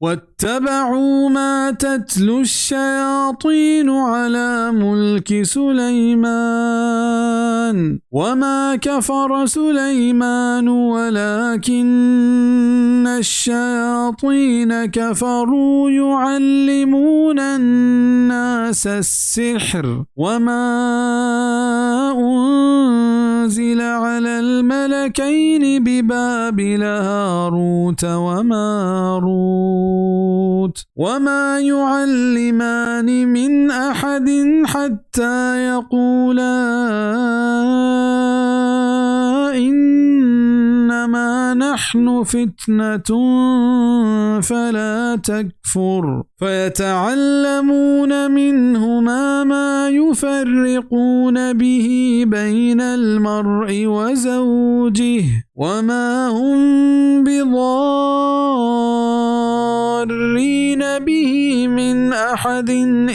واتبعوا ما تتلو الشياطين على ملك سليمان وما كفر سليمان ولكن الشياطين كفروا يعلمون الناس السحر وما أنزل على الملكين ببابل هاروت وماروت وما يعلمان من أحد حتى يقولا إنما نحن فتنة فلا تكفر فيتعلمون منهما ما يفرقون به بين المرء وزوجه وما هم بضارين به من أحد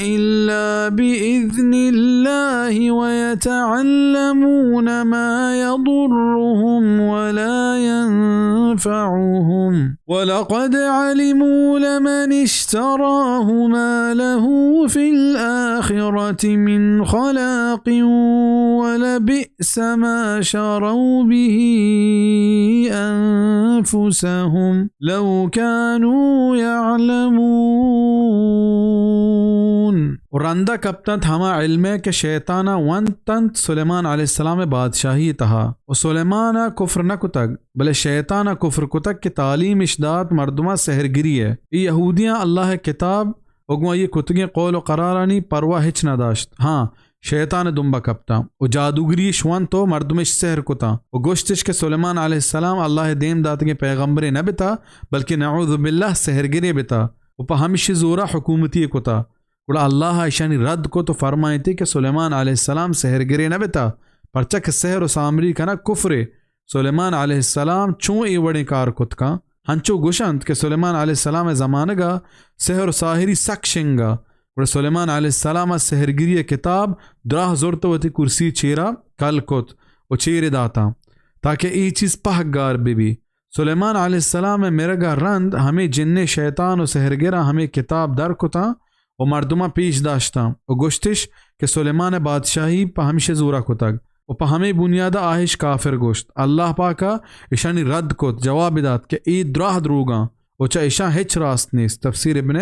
إلا بإذن الله ويتعلمون ما يضرهم ولا ينفعهم ولقد علموا لمن اشتراه ما له في الآخرة من خلاق ولبئس ما شروا به أنفسهم لو كانوا يعلمون. و رندا کپتنت ہما علمے کہ شیطانا ونتنت سلیمان علیہ السلام بادشاہی تہا، و سلیمانا کفر نہ کتگ، بلے شیطانا کفر کتگ کہ تعلیم اش دات مردماں سحرگری ء۔ اے یہودیاں اللہ ء کتاب و گوں آئی کتگیں قول و قرارانی پرواہ ہچ نہ داشت۔ ہاں، شیطان ء دمبا کپتاں و جادوگری اش ونت و مردمش سحر کتاں و گوشتش کہ سلیمان علیہ السلام اللہ ء دیم داتگیں پیغمبرے نہ بتا، بلکہ نعوذ باللہ سحرگرے بتا و پہ ہمشی زورا حکومتی کتا۔ گڑا اللہ ء ایشانی رد کت و فرمائیتی کہ سلیمان علیہ السلام سحرگرے نہ بتا، پرچا کہ سحر و سامری کنگ کفرے۔ سلیمان علیہ السلام چون اے وڑیں کار کت کن؟ ہنچو گوشنت کہ سلیمان علیہ السلام ء زمانگ ء سحر و ساحری سک شنگ ء۔ گڑا سلیمان علیہ السلام ء سحرگری ء کتاب دراہ زرت و وتی کرسی چیرا کل کت و چیرے داتاں تاکہ اے چیز پہک گار بہ بی۔ سلیمان علیہ السلام ء مرگ ء رند ہمے جن ء شیطان و سحرگراں ہمے کتاب در کتاں و مردماں پیش داشتاں و گوشتش کہ سلیمان ء بادشاہی پہ ہمشی زورا کتگ و پہ ہمے بنیاد ء آہش کافر گوشت۔ اللہ پاک ء اشانی رد کت، جواب دات کہ اے دراہ دروگاں و چہ اشاں ہچ راست نیست۔ تفسیر ابن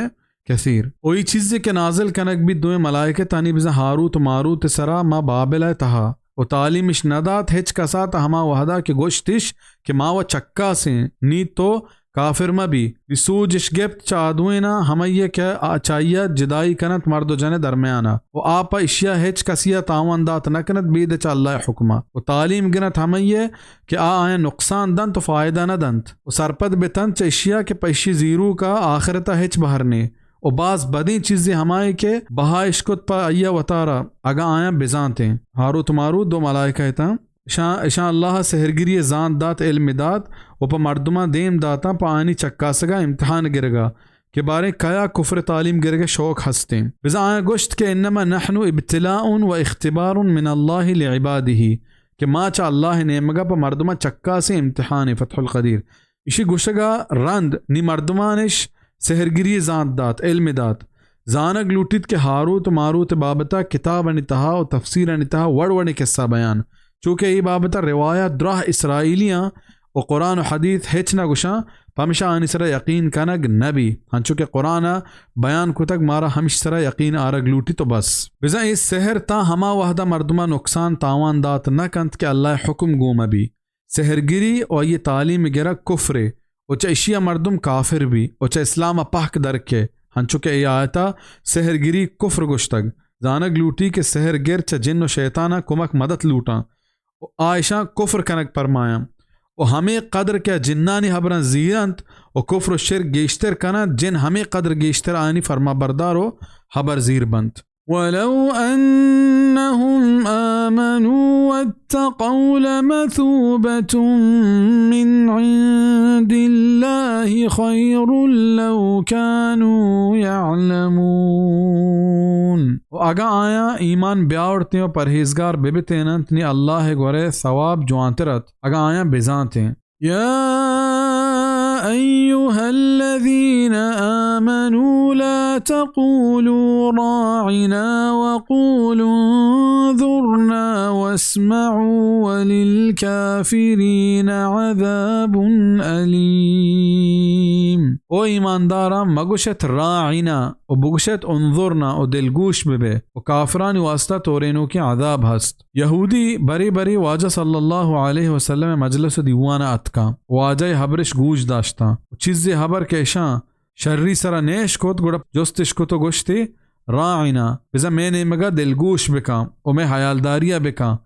کثیر۔ و اے چیزے کہ نازل کنگ بیت دوئیں ملائکتانی، بزاں ہاروت و ماروت ء سرا، ما بابل ء تہا، و تعلیمش نہ دات ہچ کسا تاں ہما وہدا کہ گوشتش کہ ما و چکاسیں، نی تو کافر مہ بی۔ نی سوجش گپت چہ آ دوئیناں، ہمئیے کہ آ چہ آئیا جدائی کنت مرد و جن ء درمیانا، و آ پہ اشیا ہچ کسیا تاوان دات نہ کنت بید چہ اللہ ء حکما، و تعلیم گرنت ہمئیے کہ آ آیاں نقصان دنت و فائدہ نہ دنت، و سرپد بتنت چہ اشیا کہ پہ اشی زیروکا آخرتا ہچ بہر نے۔ و باز بدیں چیزے ہمائے کہ بہا اشکت پہ آئیا وتارا، اگاں آیاں بزانتیں۔ ہاروت و ماروت دو ملائکہ اتاں۔ اشاں، اشاں اللہ ء سحرگری ء زانت دات، علم دات و پہ مردماں دیم داتاں پہ آیانی چکاسگا امتحان گرگا کہ باریں کیا کفر تعلیم گرگ ء شوق ہستیں۔ بزاں آیاں گوشت کہ انما نحن ابتلاء و اختبار من اللہ لعباده، کہ ما چہ اللہ ء نیمگا پہ مردماں چکاسیں امتحانے۔ فتح القدیر۔ ایشی گوشگا رند نی مردمانش سحرگری زانت دات، علم دات۔ زانگ لوٹیت کہ ہاروت و ماروت بابتا کتابانی تہا و تفسیرانی تہا وڑ وڑیں قصہ بیان، چوکہ اے بابتا روایات دراہ اسرائیلیاں و قرآن و حدیث ہچ نہ گوشاں، پمشا آنی سرا یقین کنگ نہ بی، ہنچو کہ قرآن بیان کتگ مارا ہمش سرا یقین آرگ لوٹیت و بس۔ بزاں اے سحر تاں ہما وہدا مردما نقصان تاوان دات نہ کنت کہ اللہ حکم گوں مہ بی۔ سحرگری و آئی تعلیم گرگ کفرے و چہ اشیا مردم کافر بی و چہ اسلام ء پہک در کے، ہنچو کہ اے آیتا سحرگری کفر گوشتگ۔ زانگ لوٹی کہ سحرگر چہ جن و شیطاناں کمک مدت لوٹاں و آ اشاں کفر کنگ پرمایاں و ہمے قدر کہ جنانی ہبراں زیرنت و کفر و شرک گیشتر کننت، جن ہمے قدر گیشتر آیانی فرمانبردار و ہبر زیر بنت۔ ولو أنهم آمنوا واتقوا لمثوبة من عند الله خير لو كانوا يعلمون۔ و اگاں آیاں ایمان بیاورتیں و پرہیزگار ببتیننت، نی اللہ ء گورے ثواب جوانتر ات، اگاں آیاں بزانتیں۔ يا أيها الذين آمنوا لا تقولوا راعنا وقولوا انظرنا واسمعوا وللكافرين عذاب أليم۔ او ایمانداراں، مگوشت راعنا و بگوشت انظرنا و دلگوش ببے و کافرانی واسطہ تورینوکیں عذاب ہست۔ یہودی برے برے واجہ صلی اللہ علیہ وسلم مجلس و دیوان اتکاں، واجہ ہبرش گوش داشتاں و چیزے ہبر کہ اشاں شری سرا نیش کت، گڑا جستش کت و گوشتی، راعنا، بزاں مئے نیمگا دلگوش بکاں و مئے حیالداریا بکاں۔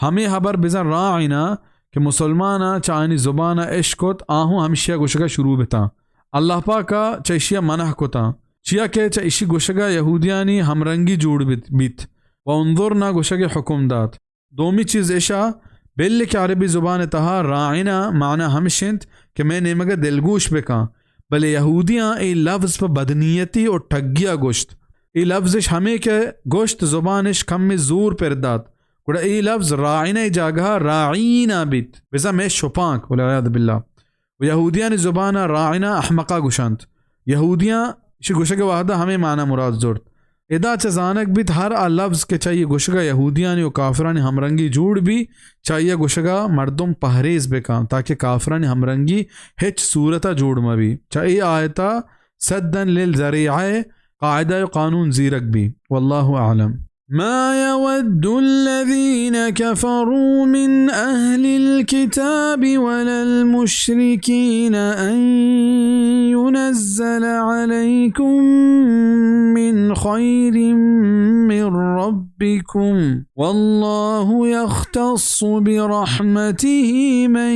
ہمے ہبر بزاں راعنا کہ مسلماناں چہ آیانی زبانا اش کت، آہوں ہمشیا گوشگا شروع بتاں۔ اللہ پاکا چہ اشیا منع کتاں، چیا کہ چہ اشی گوشگا یہودیانی ہمرنگی جوڑ بیت، بیت و انظرنا گوشگ حکم دات۔ دومی چیز اشا، بلے کہ عربی زبان تہا راعنا معنی ہمش انت کہ مئے نیمگا دلگوش بکاں، بلے یہودیاں اے لفظ پہ بدنیتی و ٹگیا گوشت۔ اے لفظش ہمے کہ گوشت زبانش کمے زور پر دات، گڑا اے لفظ راعنا جاگہا راعینا بیت، بزاں مئے شپانک، والعیاذ باللہ۔ و یہودیانی زبانا راعنا احمقا گوشنت۔ یہودیاں اشی گوشگ وہدا ہمے معنی مراد زرت۔ ادا چہ زانگ بیت ہر آ لفظ کہ چہ یہ گوشگا یہودیانی و کافرانی ہمرنگی جوڑ بی، چہ یہ گوشگا مردم پہریز بکن تاکہ کافرانی ہمرنگی ہچ صورتا جوڑ مبی۔ چہ اے آیتا سدا للذریعہ قاعدہ و قانون زیرگ بی۔ واللہ اعلم۔ ما يود الذين كفروا من أهل الكتاب ولا المشركين أن ينزل عليكم من خير من ربكم، والله يختص برحمته من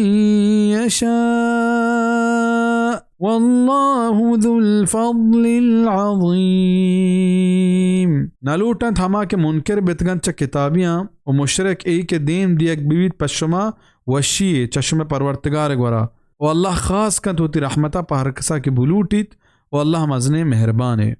يشاء، والله ذو الفضل العظيم۔ نہ لوٹنت ہما کہ منکر بتگنت چہ کتابیاں و مشرک، اے کہ دیم دیگ ببیت پہ شما وشی چہ شمئے پرورتگار گورا۔ و اللہ خاص کنت وتی رحمتا پہ ہر کسا کہ بلوٹیت، و اللہ مزنیں مہربانے۔